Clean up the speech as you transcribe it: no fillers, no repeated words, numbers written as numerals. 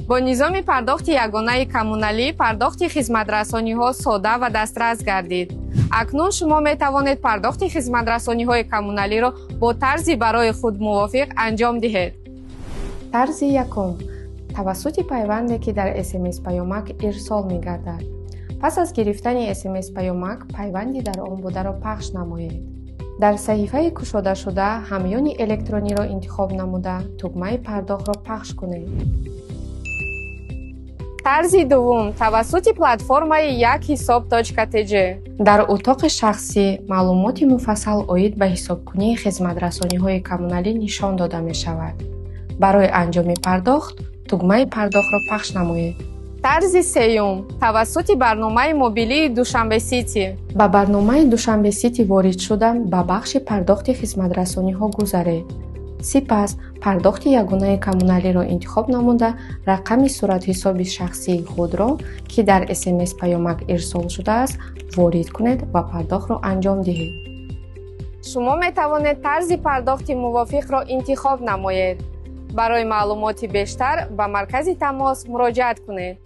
Бо низоми пардохти ягонаи коммуналӣ пардохти хизматрасониҳо сода ва дастрас гардид. Акнун шумо метавонед пардохти хизматрасониҳои коммуналиро бо тарзи барои худ мувофиқ анҷом диҳед. Тарзи якум: тавассути пайванде, ки дар СМС-паёмак ирсол мегардад. Пас аз гирифтани СМС-паёмак пайванди дар он бударо пахш намоед. Дар саҳифаи кушодашуда ҳамёни электрониро интихоб намуда, тугмаи пардохтро пахш кунед. Тарзи дуввум: тавассути платформаи як ҳисоб tj. Дар утоқи шахсӣ маълумоти муфассал оид ба ҳисобкунии хизматрасониҳои коммуналӣ нишон дода мешавад. Барои анҷоми пардохт тугмаи пардохтро пахш намоед. Тарзи сеюм: тавассути барномаи мобилии Душанбе Сити. Ба барномаи Душанбе Сити ворид шуда, ба бахши пардохти хизматрасониҳо гузаред. Сипас пардохти ягонаи коммуналиро интихоб намуда, рақами суратҳисоби шахсии худро, ки дар СМС-паёмак ирсол шудааст, ворид кунед ва пардохтро анҷом диҳед. Шумо метавонед тарзи пардохти мувофиқро интихоб намоед. Барои маълумоти бештар ба маркази тамос муроҷиат кунед.